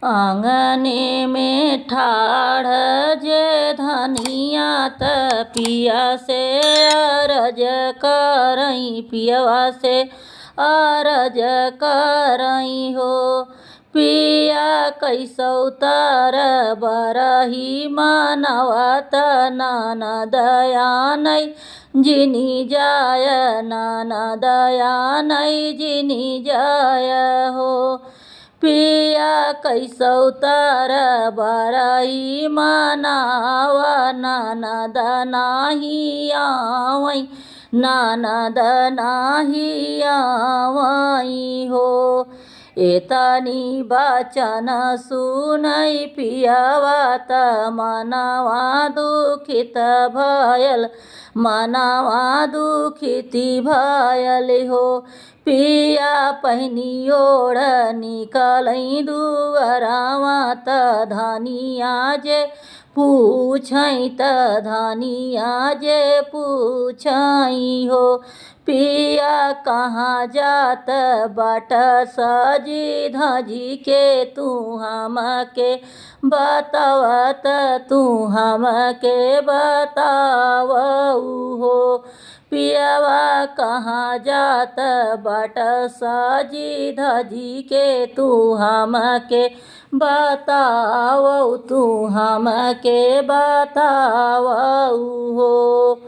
आंगने में ठाढ़ जे धनिया त पिया से अरज करई, पियवा से अरज करई हो। पिया कैसौ तर बरही मनवत ननद आनै जिनी जाय, ननद आनै जिनी जाय हो। पिया कैसौ तर बरही मनाव ननद नाही आवै, ननद नाही आवै हो। एतनी बचन सुनै पियवा त मनवा दुखित भयल, मनवा दुखित भयल हो। पिया पहिनी ओढ़ निकलै दुअरवा त धनिया जे पूछै, त धनिया जे पूछै हो। पिया कहाँ जात बाट सजी धजी के तू हमके बतावत, तू हमके बतावऊ हो। पियवा कहाँ जात बाट सजी धजी के तू हमके बतावऊ, तू हमके बतावऊ हो।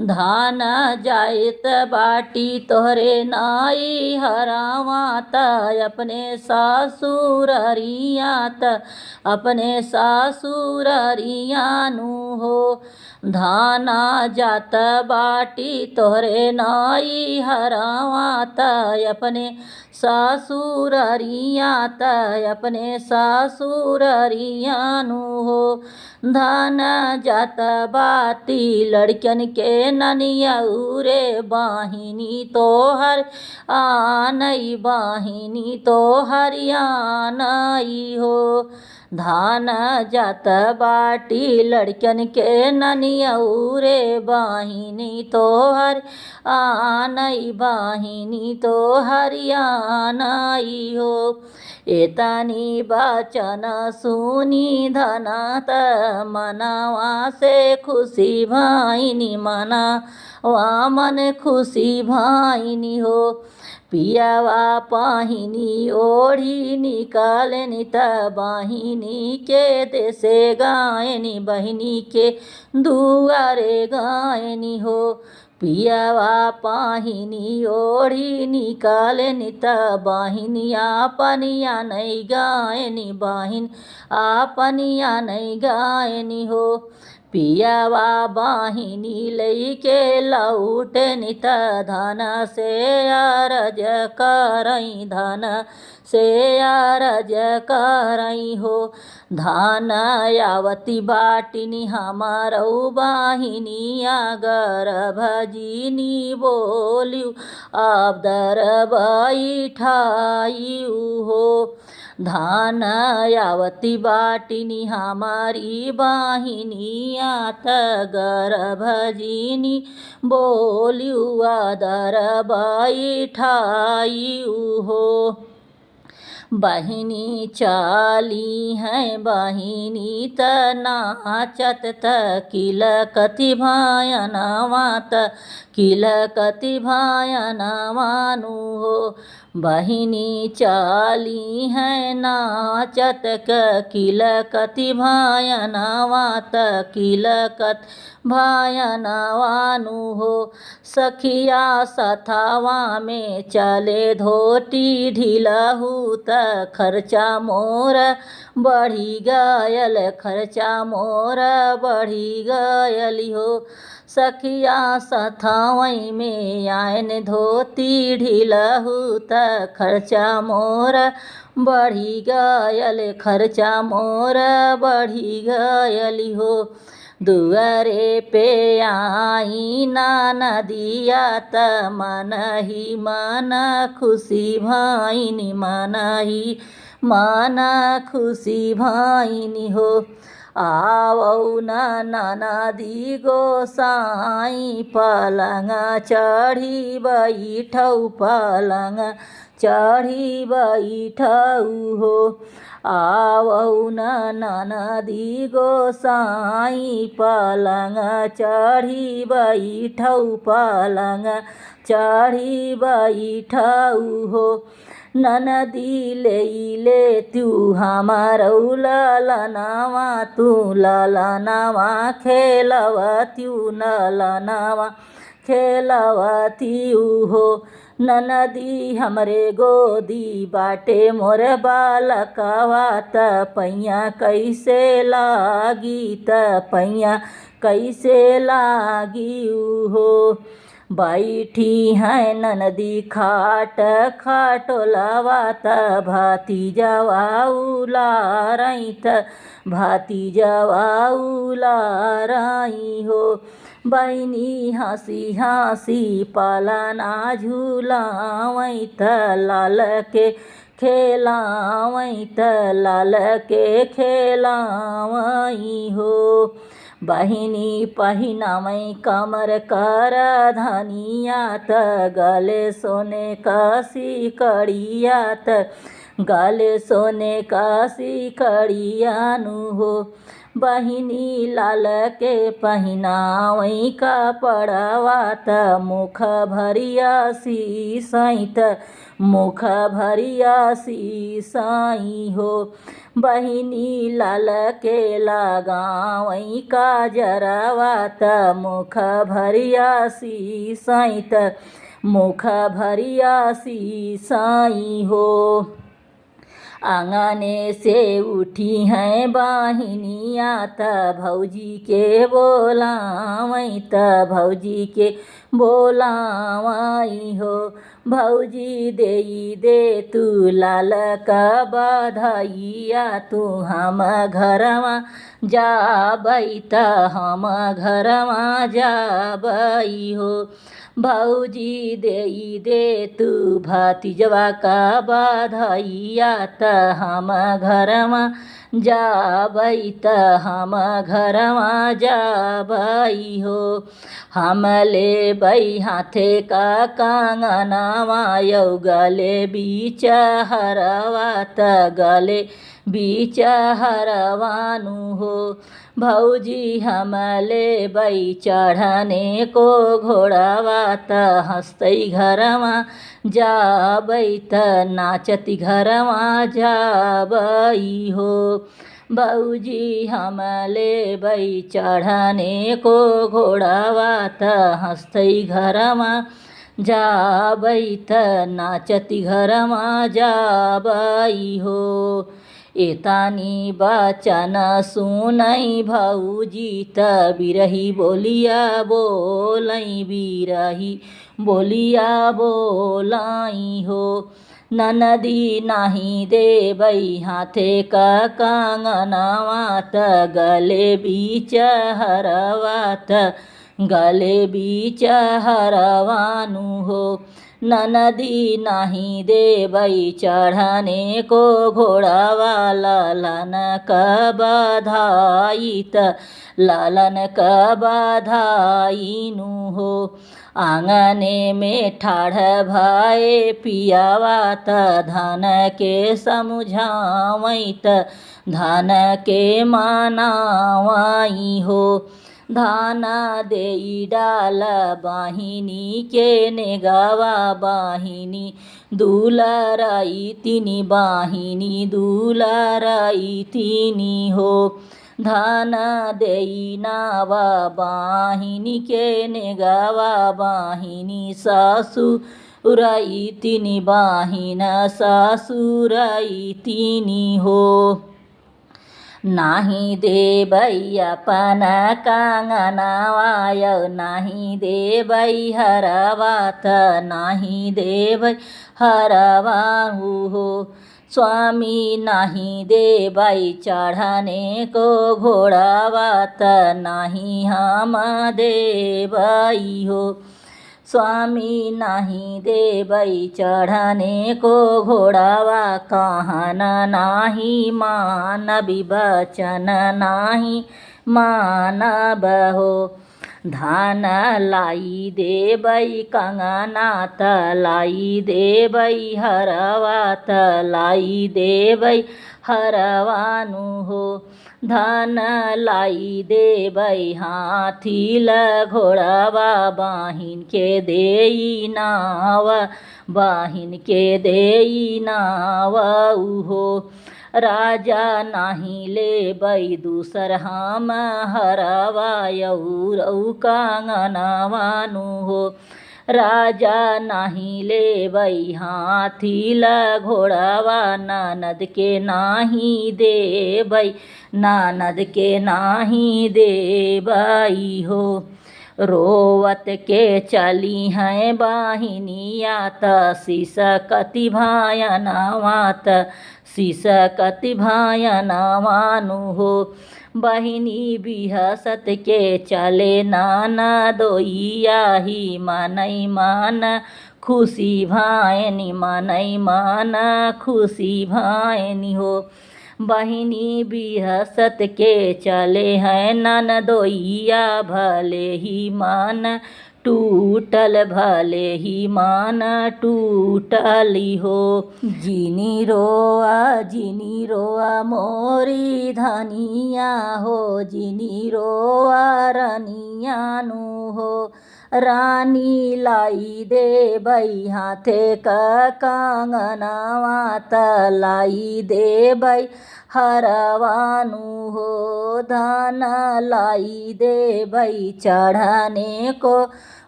धान जाइत बाटी तोहरे नाई हरावा त अपने ससुररिया, त अपने ससुररिया नु हो। धाना जात बाटी तोहरे नाई हरावा त अपने ससुररिया, त अपने ससुररिया नु हो। धान जात बाटी लड़कन के ननियऊ रे बाहिनी तोहर आनई, बाहिनी तोहर आनई हो। धान जात बाटी लड़कन के ननियऊ रे बाहिनी तोहर आनई, बाहिनी तोहर आनई हो। एतनी बचन सुनी धना त मनवा से खुशी भइनी, मनवा मन खुशी भइनी हो। पियवा पहिनी ओढ़ी निकलनी त बहिनी के देसे गायनी, बहिनी के दुआरे गायनी हो। पियवा पहिनी ओढ़ी निकलनी त बहिनिया पनिया नै गायनी, बहिन आपनिया नै गायनी हो। पियवा बहिनी लैके लौटनी त धन से अरज करई, धन से अरज करई हो। धान आवती बाटिनी हमारौ बहिनिया गर्भजिनी बोलिउ अबदर बैठाइउ हो। धान आवती बाटिनी हमारी बहिनिया त गर्भजिनी बोलिउ अदर बैठाइउ हो। बहिनी चाली है बहिनी त नाचत त किलकति भयनवा, त किलकति भयनवा नु हो। बहिनी चाली है नाचत क किलकति भयनवा, त किलकत भयनवा नु हो। सखिया सथवा में चले धोती ढिलहू त खर्चा मोर बढ़ी गयल, खर्चा मोर बढ़ी गयल हो। सखिया सथवई में आयन धोती ढिलहू त खर्चा मोर बढ़ी गयल, खर्चा मोर बढ़ी गयल हो। दुअरे पे आई ननदिया त मन ही मन खुशी भइनी, मन ही मन खुशी भइनी हो। आवौ न ननदी गोसाई पलंग चढ़ी बैठौ, पलंग चढ़ी बैठौ हो। आवौ ननदी गोसाई पलङ चढी बैठौ पलङ चढी बैठौ हो। ननदी लेइले तू हमारौ ललनवा तू ललनवा खेलवत्यु ललनवा खेलवत्यु हो। ननदी हमरे गोदी बाटे मोर बालकवा त पैया कैसे लागी त पैया कैसे लागी हो। बैठी है ननदी खाट खटोलवा त भतीजवा उलारई त भतीजवा उलारई हो। बहिनी हँसी हँसी पलना झुलावै त लाल के खेलावै त लाल के खेलावै हो। बहिनी पहिनावै कमर कर धनिया त गले सोने कसी कड़िया त गले सोने कसी कड़िया नु हो। बहिनी लाल के पहिनावै कपड़वा त मुख भरिया सीसई त मुख भरिया सीसई हो। बहिनी लाल के लगावै काजरवा त मुख भरिया सीसई त मुख भरिया सीसई हो। आंगने से उठी है बहिनिया त भौजी के बोलावै त भौजी के बोलावै हो। भौजी देई दे तू लाल का बधैया तू हम घरवा जाबै त हम घरवा जाबै हो। भौजी देई दे तू भतीजवा का बधैया त हम घरवा जाबै त हम घरवा जाबै हो। हम लेबै हाथे का कंगनवा यौ गले बीच हरवा त गले बीच हरवा नु हो। भौजी हम लेबै चढ़ने को घोड़वा त हँसतै घरवा जाबै त नाचती घरवा जाबै हो। भौजी हम लेबै चढ़ने को घोड़वा त हँसतै घरवा जाबै त नाचती घरवा जाबै हो। एतानी बचन सुनै भौजी त बिरही बोलिया बोलै बिरही बोलिया बोलै हो। ननदी नाही देबै हाथे का कंगनवा त गले बीच हरवा त गले बीच हरवा नु हो। ननदी नाही देबै चढ़ने को घोड़वा ललन क बधाई त ललन क बधाई नु हो। आंगने में ठाढ़ भए पियावा त धन के समुझावै त धन के मनावै हो। धान देई डाल बहिनी के नेगवा बहिनी दुलरई तिनी बहिनी दुलरई तिनी हो। धान देई नावा बहिनी के नेगवा बहिनी ससुरई तिनी बहिन ससुरई तिनी हो। नाही देबै अपन कंगनवा यौ नाही देबै हरवा त नाही देबै हरवा हो। स्वामी नाही देबै चढ़ने को घोड़वा त नाही हम देबै हो। स्वामी नाही देबै चढ़ने को घोड़वा कहन नाही मानबी बचन नाही मानब हो। धान लाई देबै कंगना त लाई देबै हरवा त लाई देबै हरवानु हो। धन लाई देबै हाथी ल घोड़वा बाहिन के देई नाव बाहिन के देई नाव हो। राजा नाही लेबै दूसर हम हरवा यौरौ कांगनवानु हो। राजा नाही लेबै हाथी ल घोड़वा ननद के नाही देबै ननद के नाही देबै हो। रोवत के चली हैं बाहिनिया त सिसकति भायनवा त सिसकति भायनवानु हो। बहिनी बिहसत के चले ननदोइया ही मनई मन खुशी भायनी मनई मन खुशी भायनी हो। बहिनी बिहसत के चले हैं ननदोइया भले ही मन टूटल भले ही मन टूटली हो। जिनी रोआ मोरी धनिया हो जिनी रोआ रनिया नु हो। रानी लाई देबै हाथे क कांगनवा त लाई देबै हरवानु हो। धन लाई देबै चढ़ने को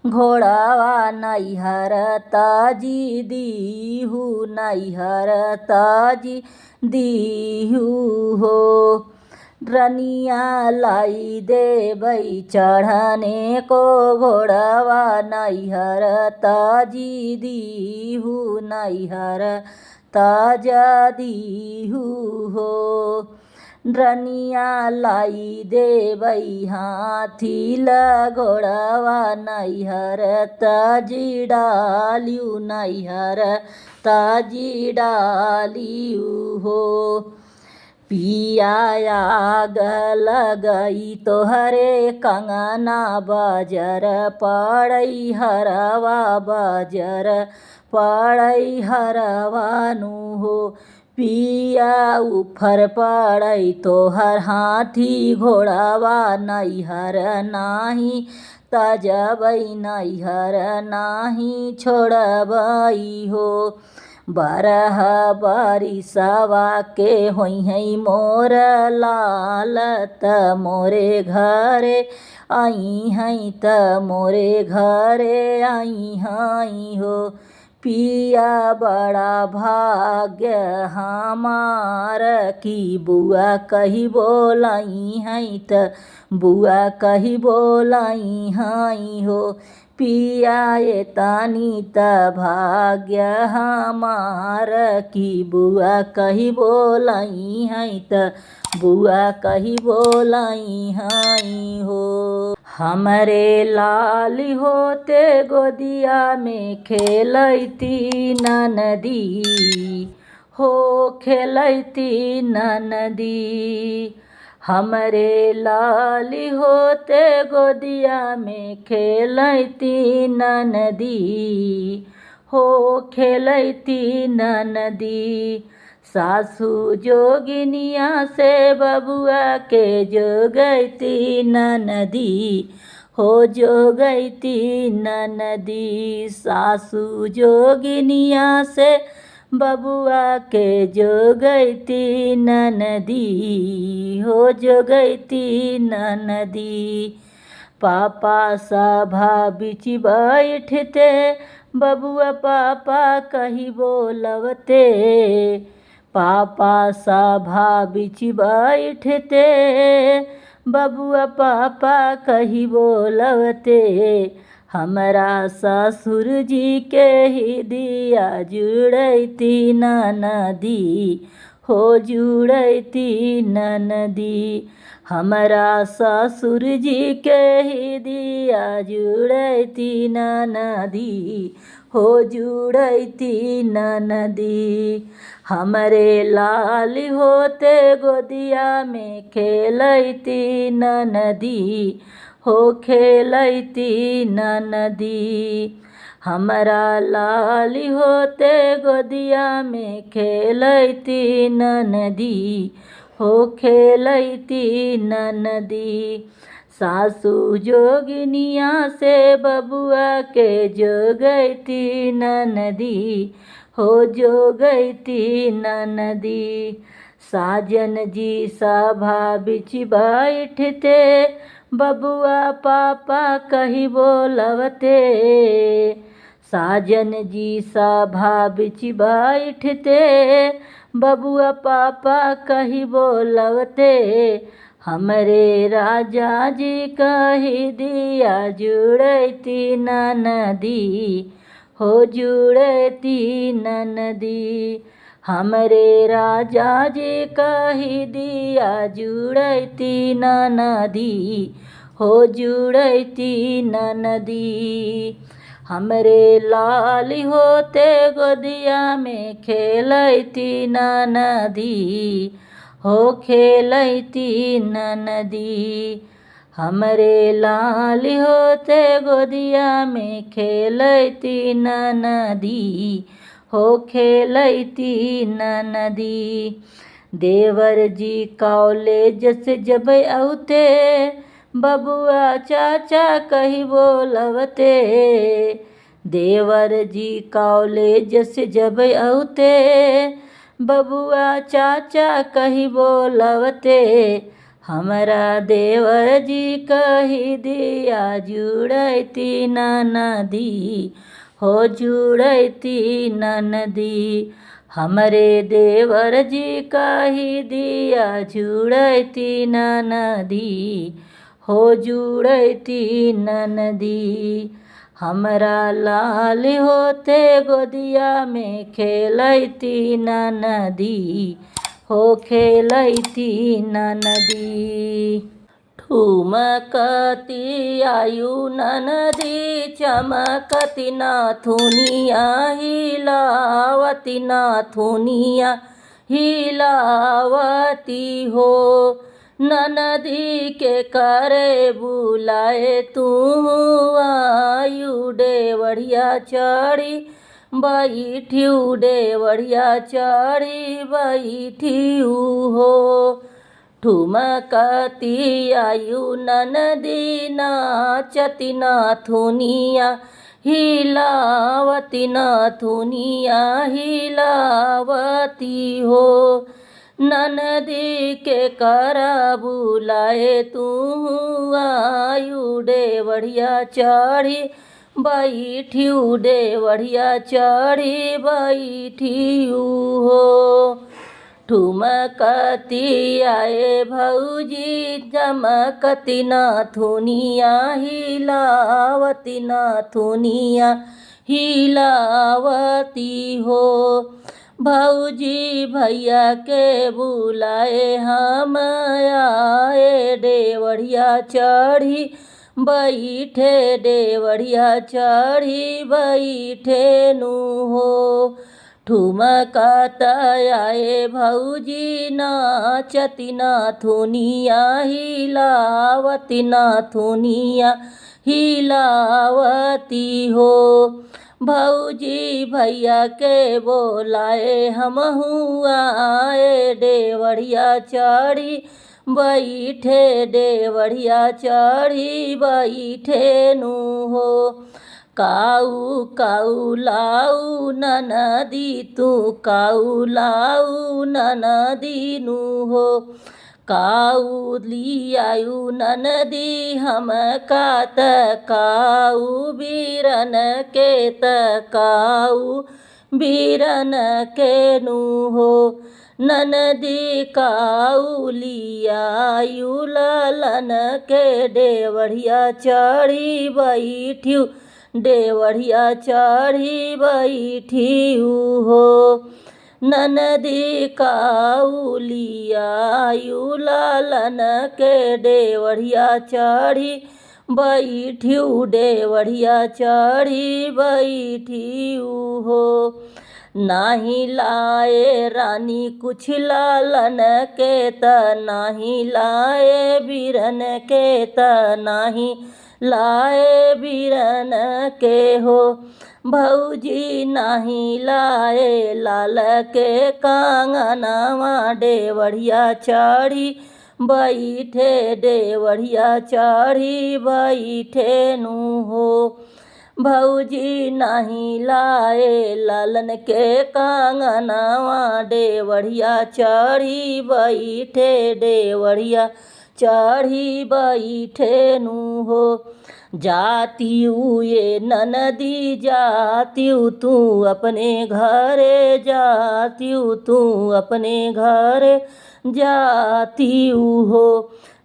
घोड़वा नैहर ताजी दीहू नैहर ताजी दीहू हो। रनिया लाई देबै चढ़ने को घोड़वा नैहर ताजी दीहू नैहर ताजा दीहू हो। रनिया लाई देबै हाथी ल घोड़वा नैहर ताजी डालियू नैहर ताजी डालियू हो। पिया आग लगई तोहरे कंगना बजर पड़ई हरवा बजर पड़ई हरवानु हो। पिया उफर पड़ई तोहर हाथी घोड़वा नैहर नाही तजबै नैहर नाही छोड़बै हो। 12 बरिसवा के होइहै मोर लाल त मोरे घरे अइहै त मोरे घरे अइहै हो। पिया बड़ा भाग्य हमार की बुआ कही बोलई है त बुआ कही बोलई है हो। पिया ये तानी त भाग्य हमार की बुआ कही बोलई है त बुआ कही बोलई है हो। हमरे लाल होते गोदिया में खेलैती ननदी हो खेलैती ननदी। हमरे लाल होते गोदिया में खेलैती ननदी हो खेलैती ननदी। सासू जोगिनिया से बबुआ के जोगैती ननदी हो जोगैती ननदी। सासू जोगिनिया से बबुआ के जोगैती ननदी हो जोगैती ननदी। पापा सभा बिच बैठते बबुआ पापा कही बोलवते। पापा सभा बिच बैठते बबुआ पापा कही बोलवते। हमरा ससुर जी के ही दिया जुड़ैती ननदी हो जुड़ैती ननदी। हमरा ससुर जी के ही दिया जुड़ैती ननदी हो जुड़ैती ननदी। हमरे लाल होते गोदिया में खेलैती ननदी हो खेलैती ननदी। हमरा लाली होते गोदिया में खेलैती ननदी हो खेलैती ननदी। सासू जोगिनिया से बबुआ के जोगैती ननदी हो जोगैती ननदी। साजन जी सभा बिच बैठते बबुआ पापा कही बोलवते। साजन जी सभा बिच बैठते बबुआ पापा कही बोलवते। हमरे राजा जी कही दिया जुड़ैती ननदी हो जुड़ैती ननदी। हमरे राजा जी कही दिया जुड़ैती ननदी हो जुड़ैती ननदी। हमरे लाली होते गोदिया में खेलैती ननदी हो खेलैती ननदी। हमरे लाली होते गोदिया में खेलैती ननदी हो खेलैती ननदी। देवर जी कॉलेज से जब औते बबुआ चाचा कही बोलवते। देवर जी कॉलेज से जब औते बबुआ चाचा कही बोलवते। हमरा देवर जी कही दिया जुड़ैती ननदी हो जुड़ैती ननदी। हमरे देवर जी कही दिया जुड़ैती ननदी हो जुड़ैती ननदी। हमरा लाल होते गोदिया में खेलैती ननदी हो खेलैती ननदी। ठुमकती आयु ननदी चमकती नाथुनिया हिलावती नाथुनिया हिलावती हो। ननदी के करे बुलाए तू आयु देवरिया चढ़ी बैठियु देवरिया चढ़ी बैठियु हो। ठुमकती आयु ननदी नाचती नाथुनिया हिलावती नाथुनिया हिलावती हो। ननदी के करा बुलाए तू आयु देवरिया चढ़ी बैठियु देवरिया चढ़ी बैठियु हो। ठुमकती आए भौजी चमकती नाथुनिया हिलावती नाथुनिया हिलावती हो। भौजी भैया के बुलाए हम आए देवरिया चढ़ी बैठे देवरिया चढ़ी बैठे नु हो। ठुमकत आए भौजी नाचती नाथुनिया हिलावती नाथुनिया हिलावती हो। भौजी भैया के बोलाए हमहू आए देवरिया चढ़ी बैठे देवरिया चढ़ी बैठे नु हो। काऊ काऊ लाऊ ननदी तू काऊ लाऊ ननदी नु हो। काऊ लियायु ननदी हम का त काऊ बीरन के त काऊ बीरन के नु हो। ननदी काऊ लियायु ललन के देवरिया चढ़ी बैठियु देवरिया चढ़ी बैठियु हो। ननदी काऊ लियायु ललन के देवरिया चढ़ी बैठियु देवरिया चढ़ी बैठियु हो। नाही लाए रानी कुछ लालन के त नाही लाए बीरन के त नाही लाए बीरन के हो। भौजी नाही लाए लाल के कांगनवा देवढ़िया चढ़ी बैठे देवढ़िया चढ़ी बैठे नु हो। भौजी नाही लाए लालन के कांगनवा देवढ़िया चढ़ी बैठे देवढ़िया चढ़ी बैठे नु हो। जातियु ये ननदी जातियु तू अपने घरे जातियु तू अपने घरे जातियु हो।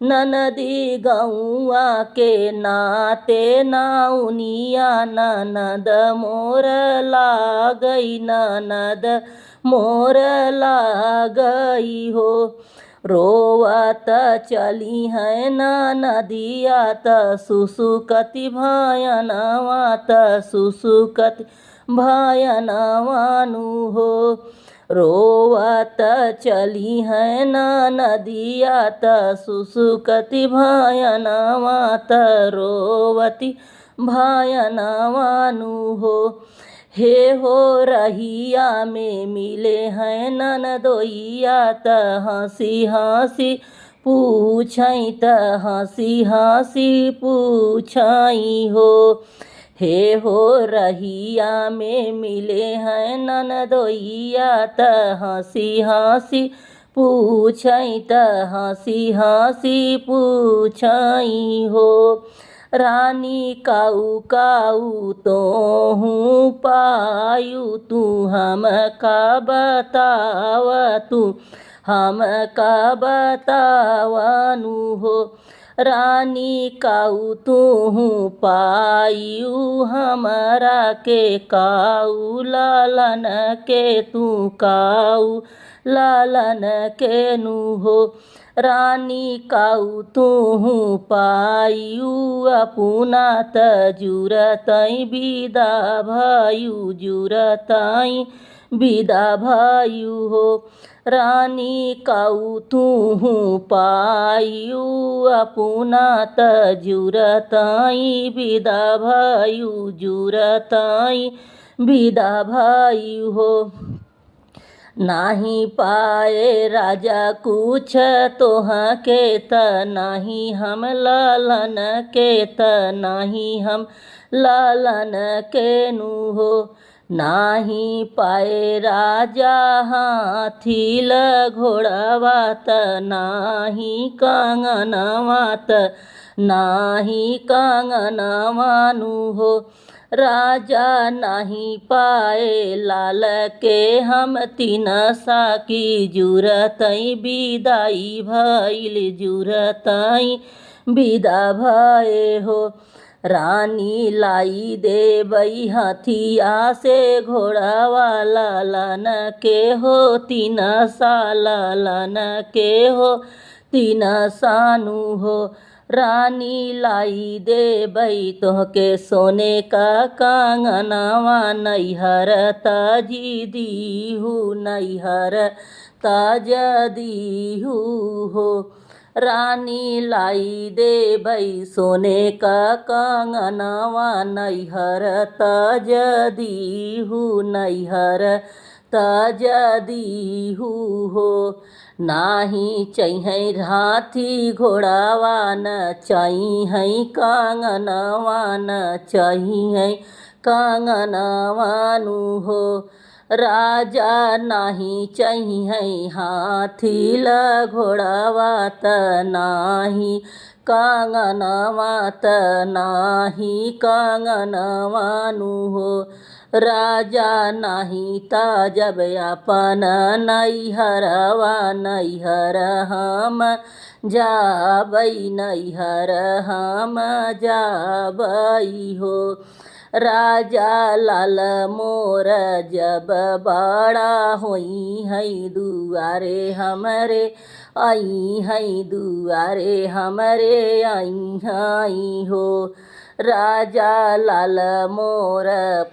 ननदी गौआ के नाते नाउनिया ननद मोर लागई ननद मोर लागई हो। रोवत चली है नदिया त सुसुकति भयनवा त सुसुकति भयनवा नु हो। रोवत चली है नदिया त सुसुकति भयनवा त रोवती भयनवा नु हो। हे हो रहिया में मिले हैं ननदोइया त हंसी हंसी पूछई त हंसी हंसी पूछई हो। हे हो रहिया में मिले हैं ननदोइया त हंसी हंसी पूछई त हंसी हंसी पूछई हो। रानी काऊ काऊ तोहू पायु तू हमका बताव तू हमका बतावनु हो। रानी काऊ तोहू पायु हमरा के काऊ लालन के तू काऊ लालन के नु हो। रानी काऊ तोहू पायु अपना त जुरतई विदा भयु जुरतई विदा भयु हो। रानी काऊ तूहू पायु अपना त जुरतई विदा भयु जुरतई विदा भयु हो। नाही पाए राजा कुछ तोह के त नाही हम लालन के त नाही हम लालन के नु हो। नाही पाए राजा हाथी ल घोड़वा त नाही कांगनवा त नाही कांगनवा नु हो। राजा नाही पाए लाल के हम तीन साकी जुरतई विदाई भइल जुरतई विदा भए हो। रानी लाई देबई हथिया से घोड़वा लालन के हो तीन सा लालन के हो तीन सानु हो। रानी लाई देबई तोहके सोने का कांगनवा नैहर ताजी दीहू नैहर ताज दीहू हो। रानी लाई देबई सोने का कांगनवा नैहर ताज दीहू नैहर ताज दीहू हो। नाही चैहै हाथी घोड़ावा न चैहै कांगनवा न चैहै कांगनवा नु हो। राजा नाही चैहै हाथी ल घोड़ावा त नाही कांगनवा त नाही कांगनवा नु हो। राजा नाही त जब अपन नैहरवा नैहर हम जाबई नैहर हम जाबई हो। राजा लाल मोर जब बड़ा होई है दुआरे हमरे आई है दुआरे हमरे आई हई हो। राजा लाल मोर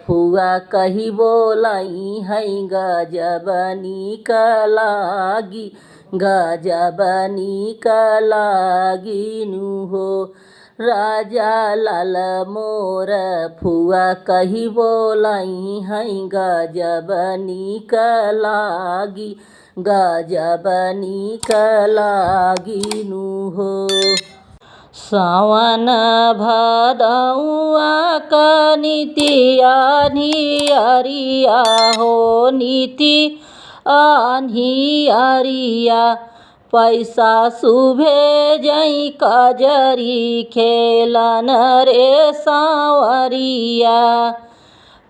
फुआ कही बोलाई है गजब नीक लागी गजब नीक लागी नु हो। राजा लाल मोर फुआ कही बोलाई है गजब नीक लागी, गजब नीक लागी नु हो। सावन भदौआ कनितिया अरिया हो, नीति अरिया। पैसा सुभे जई कजरी खेलन रे सांवरिया,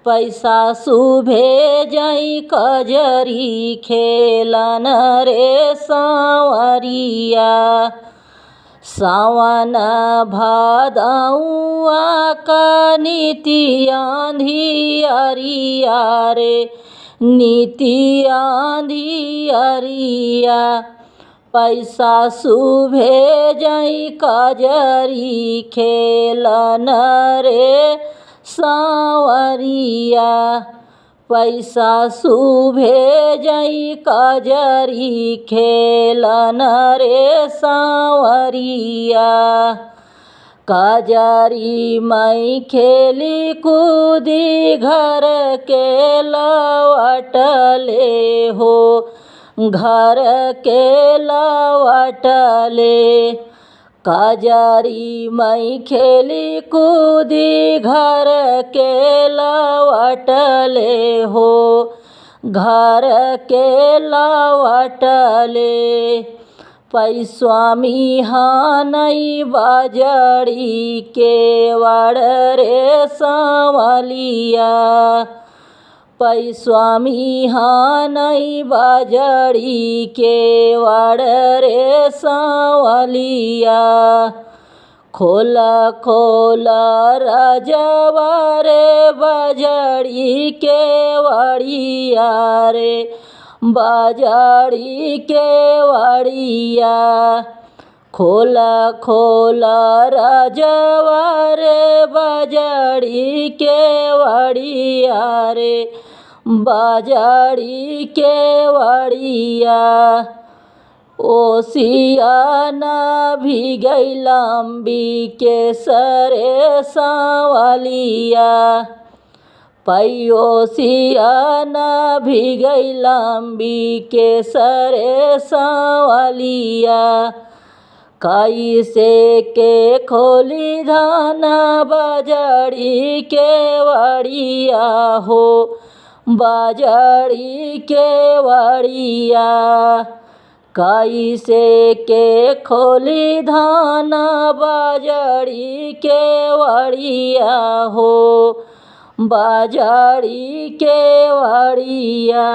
पैसा सुभे जई कजरी खेलन रे सांवरिया। सावन भदौआ कनिति आंधी अरिया रे, नीति आंधी अरिया। पैसा सुभे जई कजरी खेलन रे सांवरिया, पैसा सुभे जई कजरी खेलन रे सांवरिया। कजरी मई खेली कूदी घर के लवटले हो, घर के लवटले। कजरी मई खेली कूदी घर के लवटले हो, घर के लवटले। पैस्वामी हानई बजड़ी के वड़ रे सांवलिया, पैस्वामी हानई बजड़ी के वड़ रे सांवलिया। खोल खोल रजवा रे बजड़ी के वड़िया रे, बजड़ी के वड़िया। खोल खोल रजवा रे बजड़ी के वड़िया रे, बजड़ी के वड़िया। ओसिया भीगई लम्बी के सरे सांवलिया, पैओसिया भीगई लम्बी के सरे सांवलिया। कैसे के खोली धान बजड़ी के वड़िया हो, बजड़ी के वड़िया। कैसे के खोली धान बजड़ी के वड़िया हो, बजड़ी के वड़िया।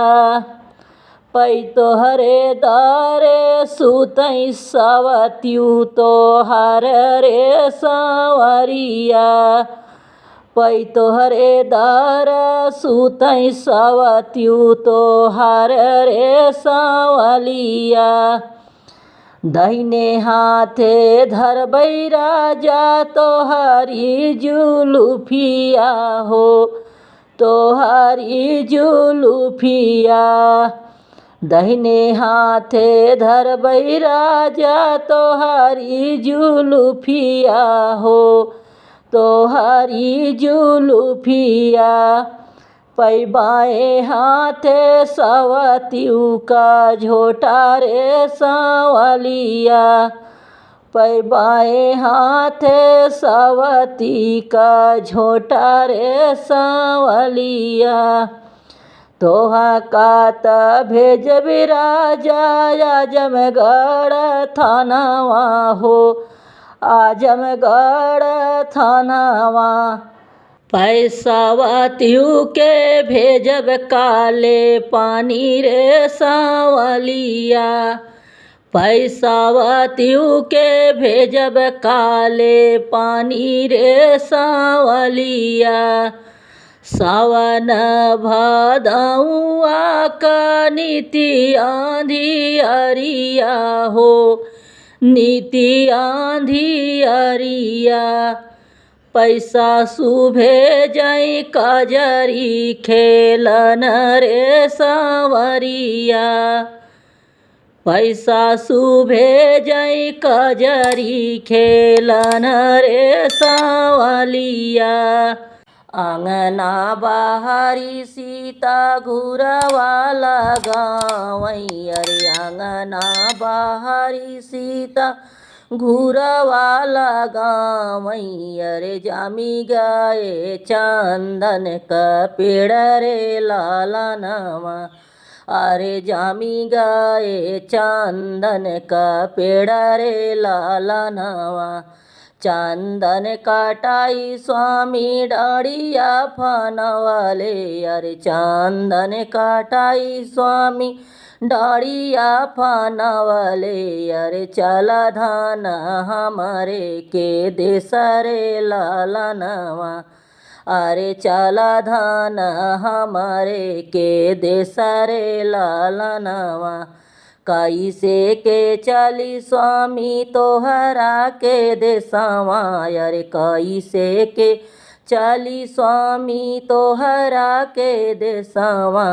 पै तोहरे दारे सुतई सवत्यू तोहर रे सांवरिया, पै तोहरे दार सुतई सवत्यू तोहर रे सांवलिया। दाहिने हाथे धरबै राजा तोहरी जुलुफिया हो, तोहरी जुलुफिया। दाहिने हाथे धरबै राजा तोहरी जुलुफिया हो, तोहरी जुलुफिया। पै बाएँ हाथे सवत्यू का झोटा रे सांवलिया, पै बाएँ हाथे सवती का झोटा रे सांवलिया। तोहा का त भेजबी राजा आजमगढ़ थानावा हो, आजमगढ़ थानावा। पैसावा त्यू के भेजब काले पानी रे सांवलिया, पैसावा त्यू के भेजब काले पानी रे सांवलिया। सावन भदौआ का नीति आंधी अरिया हो, नीति आंधी अरिया। पैसा सुभे जई कजरी खेलन रे सांवरिया। पैसा सुभेजई कजरी खेलन रे सावलिया। आंगना बाहरी सीता घुरवा लगावई, अरे आंगना बाहरी सीता घुरवा लगावई, अरे जामी गए चंदन क पेड़ रे लालनवा, अरे जामी गए चंदन क पेड़ रे लालनवा। चंदन कटाई स्वामी डाड़िया फनवले, अरे चंदन कटाई स्वामी डाड़िया फनवले, अरे चल धान हमारे के देसरे लालनवा, अरे चल धान हमारे के देसरे लालनवा। कैसे के चली स्वामी तोहरा के देसवा, अरे कैसे के चली स्वामी तोहरा के देसवा,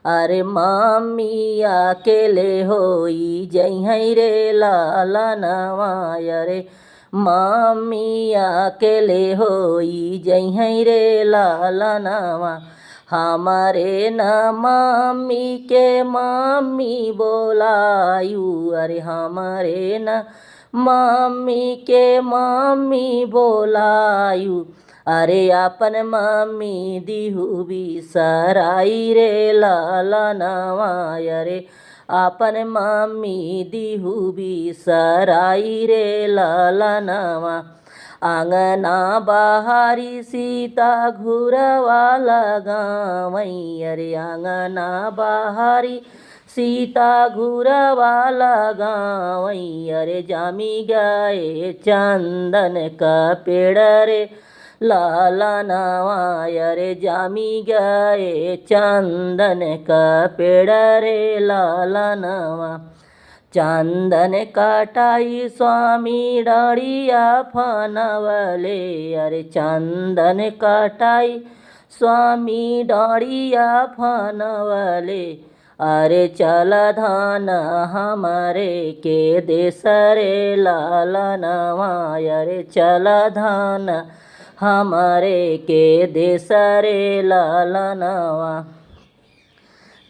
अरे मम्मी अकेले होई जइहै रे लालनवा, अरे मम्मी अकेले होई जइहै रे लालनवा। हमारे न मम्मी के मम्मी बोलायू, अरे हमारे न मम्मी के मम्मी बोलायू, अरे अपन मम्मी दिहु बिसराई रे लालनवा, अरे अपन मम्मी दिहु बिसराई रे लालनवा। आंगना बाहरी सीता घुरवा लगावई, अरे आंगना बाहरी सीता घुरवा लगावई, अरे जामी गए चंदन क पेड़ रे लालनवा, अरे जामी गए चंदन क पेड़ रे लालनवा। चंदन कटाई स्वामी डाड़िया फनवले, अरे चंदन कटाई स्वामी डाड़िया फनवले, अरे चल धान हमारे के देसरे लालनवा, अरे चल धान हमारे के देसरे लालनवा।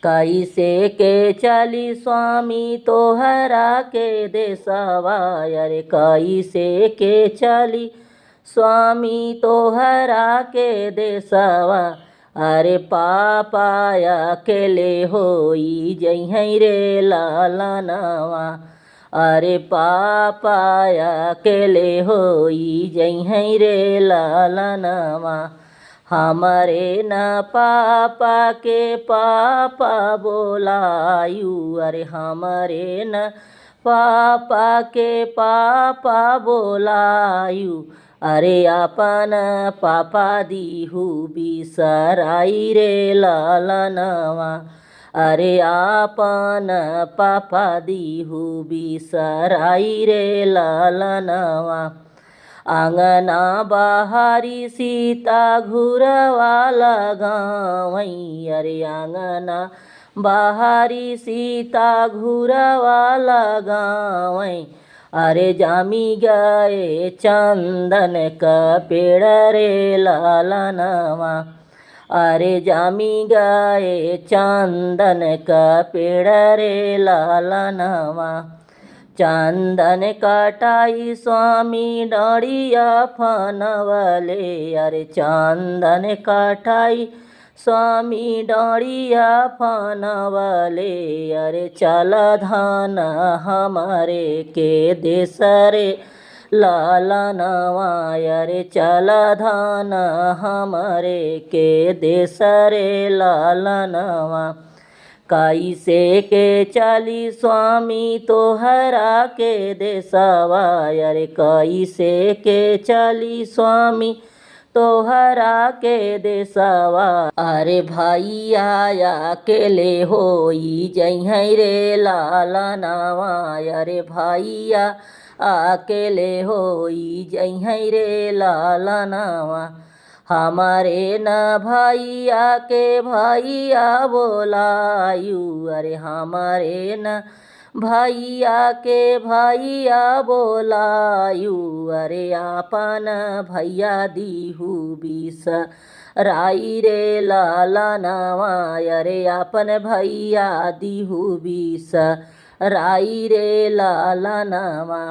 कैसे के चली स्वामी तोहरा के देसवा, अरे कैसे के चली स्वामी तोहरा के देसवा, अरे पापा अकेले होई जइहै रे लालनवा, अरे पापा अकेले होई जइहै रे लालनवा। हमारे न पापा के पापा बोलायू, अरे हमारे न पापा के पापा बोलायू, अरे अपन पापा दिहु बिसराई रे लालनवा, अरे अपन पापा दिहु बिसराई रे लालनवा। आंगना बाहरी सीता घुरवा लगावई, अरे आंगना बाहरी सीता घुरवा लगावई, अरे जामी गए चंदन क पेड़ रे लालनवा, अरे जामी गए चंदन क पेड़ रे लालनवा। चंदन कटाई स्वामी डाड़िया फनवले, अरे चंदन कटाई स्वामी डाड़िया फनवले, अरे चल धान हमारे के देसरे लालनवा, अरे चल धान हमारे के देसरे लालनवा। कैसे के चली स्वामी तोहरा के देसवा, अरे कैसे के चली स्वामी तोहरा के देसवा, अरे भैया अकेले होई जइहै रे लालनवा, अरे भैया अकेले होई जइहै रे लालनवा। हमारे न भैया के भैया बोलायू, अरे हमारे न भैया के भैया बोलायु, अरे आपन भैया दीहू बिस राई रे लालनवा, अरे आपन भैया दीहू बिस राई रे लालनवा।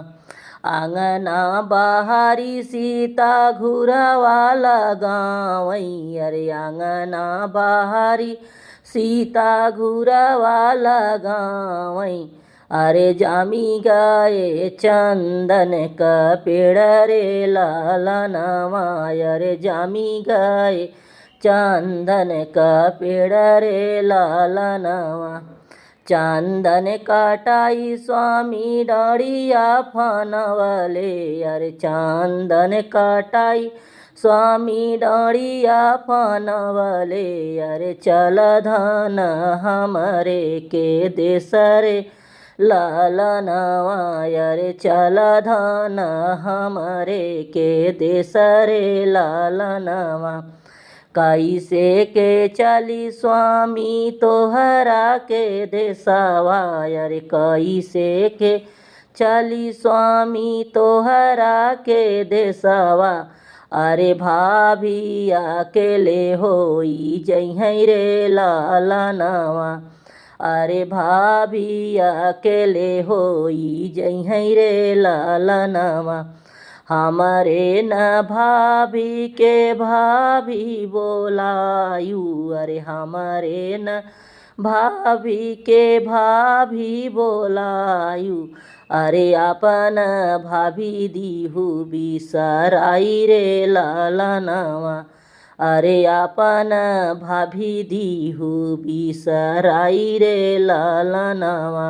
आंगना बहारी सीता घुरवा लगावई, अरे आंगना बहारी सीता घुरवा लगावई, अरे जामी गए चंदन का पेड़ रे लालनवा, अरे जामी गए चंदन का पेड़ रे लालनवा। चंदन कटाई स्वामी डरिया फनवले, अरे चंदन कटाई स्वामी डरिया फनवले, अरे चल धन हमरे के देसरे लालनवा, अरे चल धन हमरे के देसरे लालनवा। कैसे के चली स्वामी तोहरा के देसवा, अरे कैसे के चली स्वामी तोहरा के देसवा, अरे भाभी अकेले होई जइहै रे लालनवा, अरे भाभी अकेले होई जइहै रे लालनवा। हमारे न भाभी के भाभी बोलायु, अरे हमारे न भाभी के भाभी बोलायु, अरे अपन भाभी दीहू बिसराई रे लालनवा, अरे अपन भाभी दीहू बिसराई रे लालनवा।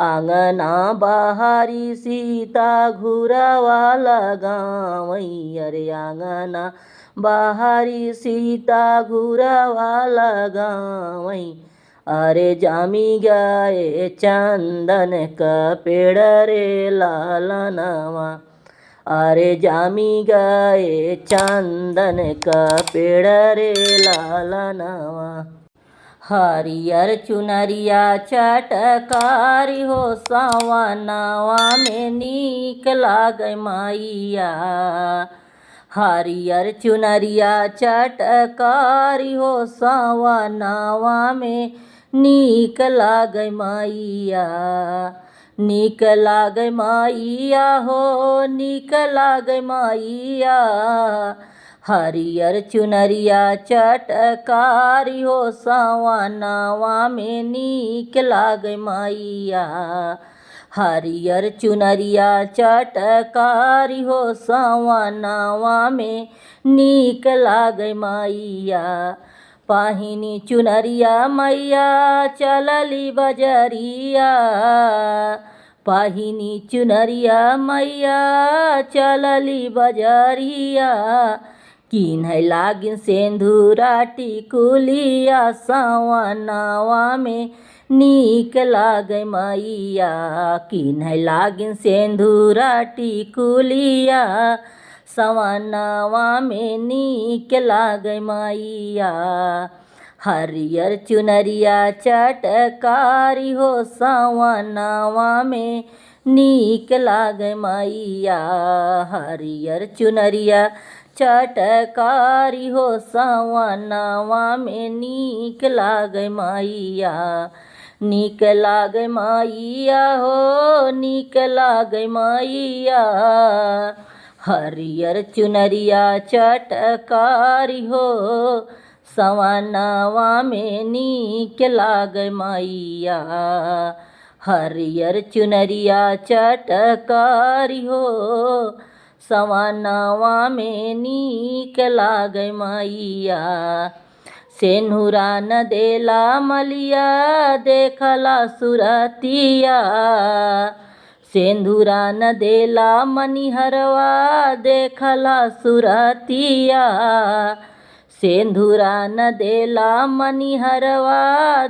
आंगना बहारी सीता घुरवा लगावई, अरे आंगना बहारी सीता घुरवा लगावई, अरे जामी गए चंदन का पेड़ रे लालनवा, अरे जामी गए चंदन का पेड़ रे लालनवा। हरियर चुनरिया चटकारी हो सवनवा में नीक लागै मैया, हरियर चुनरिया चटकारी हो सवनवा में नीक लागै मैया, नीक लागै मैया हो नीक लागै मैया, हरियर चुनरिया चटकारी हो सवनवा में नीक लागै मैया, हरियर चुनरिया चटकारी हो सवनवा में नीक लागै मैया। पाहिनी चुनरिया मैया चलली बजरिया, पाहिनी चुनरिया मैया चलली बजरिया, किन्है लागिन सेंधुरा टिकुलिया सवनवा में नीक लागै मैया, किन्है लागिन सेंधुरा टिकुलिया सवनवा में नीक लागै मैया। हरियर चुनरिया चटकारी हो सवनवा में नीक लागै मैया, हरियर चुनरिया चटकारी हो सवनवा में नीक लागै मैया, नीक लागै मैया हो नीक लागै मैया, हरियर चुनरिया चटकारी हो सवनवा में नीक लागै मैया, हरियर चुनरिया चटकारी हो सवनवा में नीक लागै मैया। सेनुरा न देला मलिया देखला सुरतिया, सेंधुरा न देला मनिहरवा देखला सुरतिया, सेंधुरा न देला मनिहरवा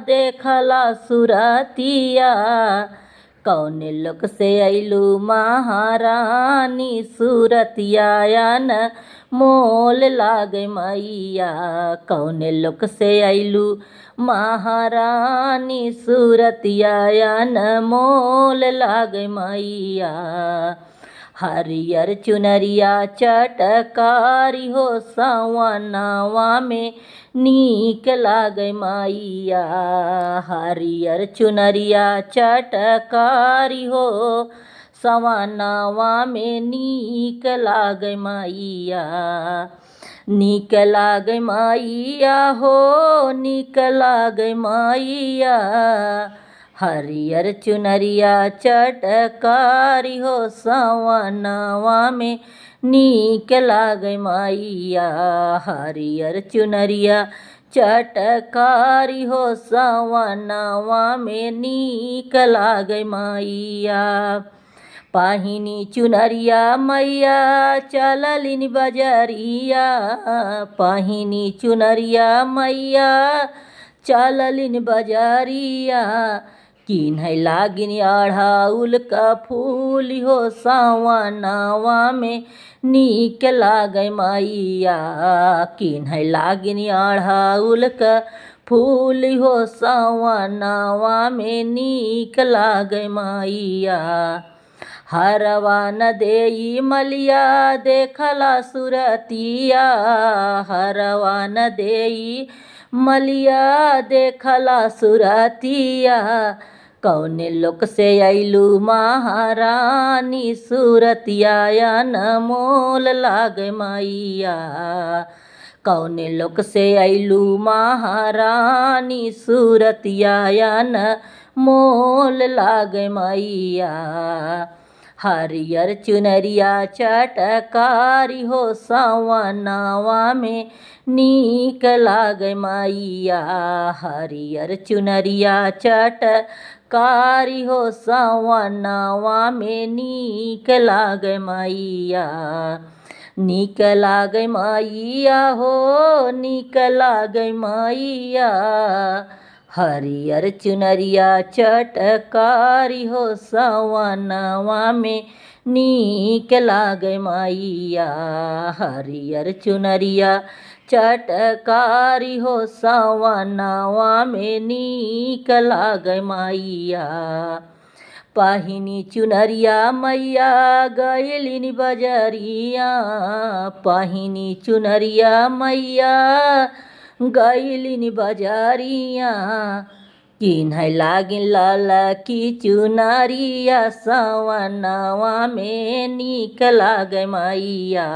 देखला सुरतिया, कौन लोक से अइलू महारानी सुरतिया न मोल लागे मैया। कौने लोक से अइलू महारानी सूरतिया अनमोल लागे मैया। हरियर चुनरिया चटकारी हो सवनवा में नीक लागे मैया। हरियर चुनरिया चटकारी हो सवनवा में नीक लागे मैया। नीक लागे मैया हो नीक लागे मैया। हरियर चुनरिया चटकारी हो सवनवा में नीक लागे मैया। हरियर चुनरिया चटकारी हो सवनवा में नीक लागे मैया। पाहिनी चुनरिया मैया चललिन बजरिया। पाहिनी चुनरिया मैया चललिन बजरिया। किन्है लागिन अढ़ौल क फूल हो सवनवा में नीक लागे मैया। किन्है लागिन अढ़ौल क फूल हो सवनवा में नीक लागे मैया। हरवा न देई मलिया देखला सुरतिया। हरवा न देई मलिया देखला सुरतिया। कौने लोक से अइलू महारानी सूरतिया अनमोल लागे मैया। कौने लोक से अइलू महारानी सूरतिया अनमोल लागे मैया। हरियर चुनरिया चटकारी हो सवनवा में नीक लागे मैया। हरियर चुनरिया चटकारी हो सवनवा में नीक लागे मैया। नीक लागे मैया हो नीक लागे मैया। हरियर चुनरिया चटकारी हो सवनवा में नीक लागे मैया। हरियर चुनरिया चटकारी हो सवनवा में नीक लागे मैया। पाहिनी चुनरिया मैया गइलिन बजरिया। पाहिनी चुनरिया मैया गइलिन बजरिया। किन्है लागिन ललकी चुनरिया सवनवा में नीक लागे मैया।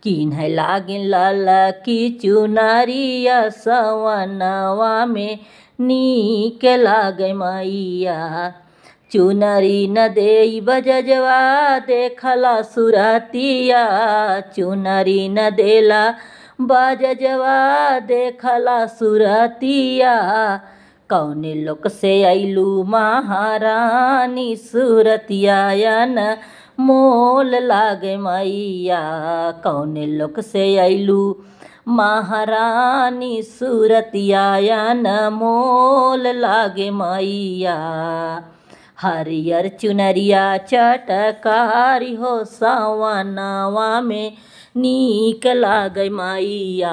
किन्है लागिन ललकी चुनरिया सवनवा में नीक लागे मैया। चुनरी न देई बजजवा देखला सुरतिया। चुनरी न देला बजजवा देखला सुरतिया। कौने लोक से अइलू महारानी सूरतिया अनमोल लागे मैया। कौने लोक से अइलू महारानी सूरतिया अनमोल लागे मैया। हरियर चुनरिया चटकारी हो सवनवा में नीक लागे मैया।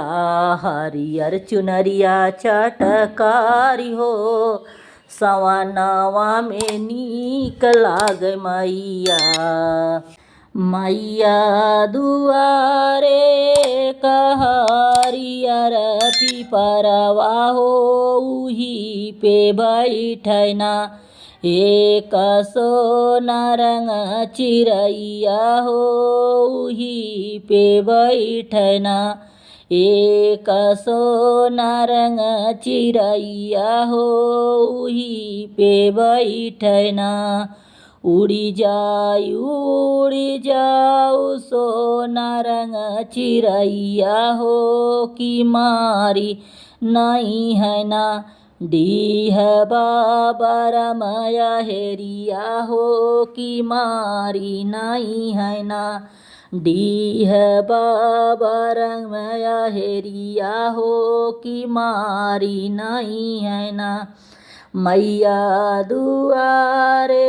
हरियर चुनरिया चटकारी हो सवनवा में नीक लागे मैया। मैया दुआरे कहरियर पिपरवा हो उही पे बैठना। एक सोना रंग चिरैया हो उही पे बैठना। एक सोना रंग चिरैया हो उही पे बैठना। उड़ी जाऊ सोना रंग चिरैया हो की मारी नहीं है ना। डीह बाबा रमया हेरिया हो की मारी नहीं है ना। डीह बाबा रमया हेरिया हो की मारी नहीं है ना। मैया दुआरे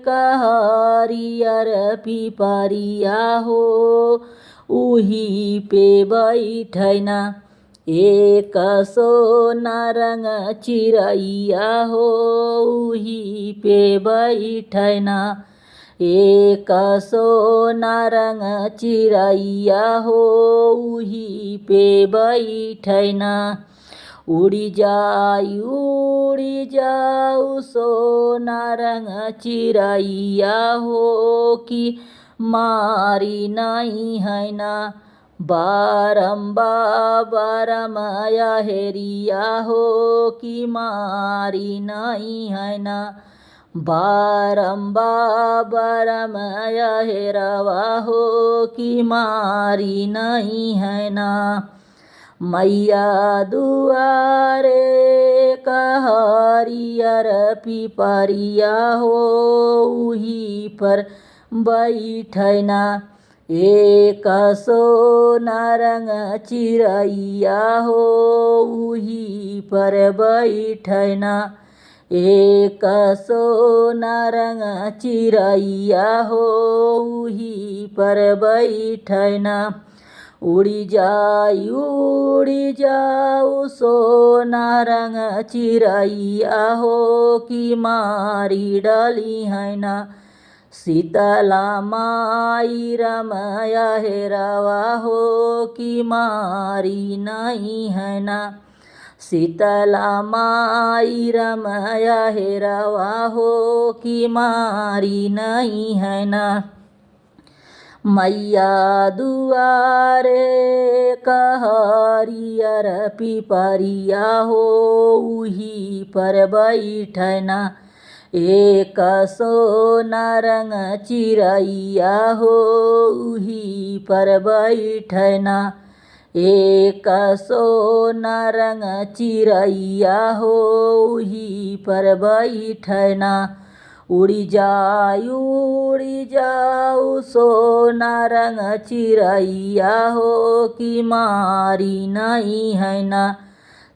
कहरियर पिपरिया हो उही पे बैठैना। एक सोना रंग चिरैया हो उही पे बैठैना। एक सोना रंग चिरैया हो उही पे बैठैना। उड़ी जाऊ सोना रंग चिरैया हो कि मारी नहीं है ना। बारम्बार बारमाया हेरिया हो कि मारी नहीं है ना। बारम्बार बारमाया हेरवा हो कि मारी नहीं है ना। मैया दुआरे कहरियर पिपरिया हो उही पर बैठैना। एक सोना रंग चिरैया हो उही पर बैठैना। एक सोना रंग चिरैया हो उही पर बैठैना। उड़ी जाऊ सोना रंग चिरैया हो कि मारी डली है ना। शीतला माई रमया हेरवा हो कि मारी नहीं है ना। शीतला माई रमया हेरवा हो कि मारी नहीं है ना। मैया दुआरे कहरियर पिपरिया हो उही पर बैठना। एक सोना रंग चिरैया हो उही पर बैठना। एक सोना रंग चिरैया हो उही पर बैठना। उड़ी जाऊ सोना रंग चिरैया हो कि मारी नहीं है ना।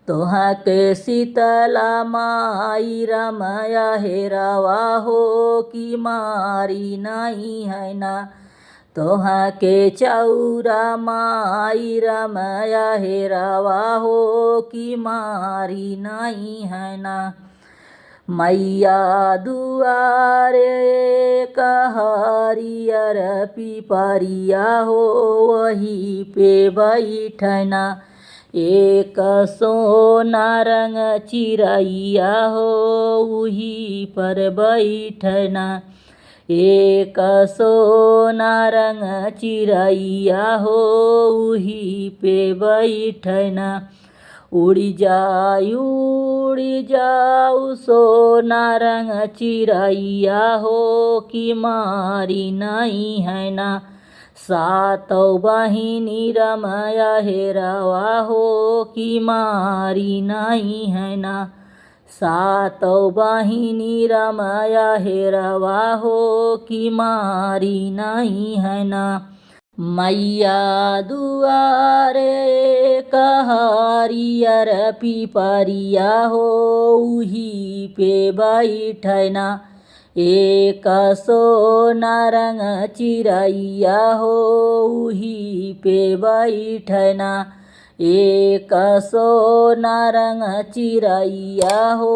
तोहा के शीतला माई रमया हेरवा हो कि मारी नहीं है ना। तोहा के चौरा माई रमया हेरवा हो कि मारी नहीं है ना। मैया दुआरे कहरियर पिपरिया हो वही पे बैठना। एक सोना रंग चिरैया हो उही पर बैठना। एक सोना रंग चिरैया हो उही पे बैठना। उड़ी जाऊ सोना रंग चिरैया हो कि मारी नहीं है ना। सातौ बहिनी रमया हेरवा हो कि मारी नहीं है ना। सातौ बहिनी रमया हेरवा हो कि मारी नहीं है ना। मैया दुआरे कहरियर पिपरिया हो उही पे बैठना। एक सोना रंग चिरैया हो उही पे बैठना। एक सोना रंग चिरैया हो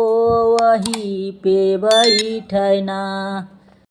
वही पे बैठना।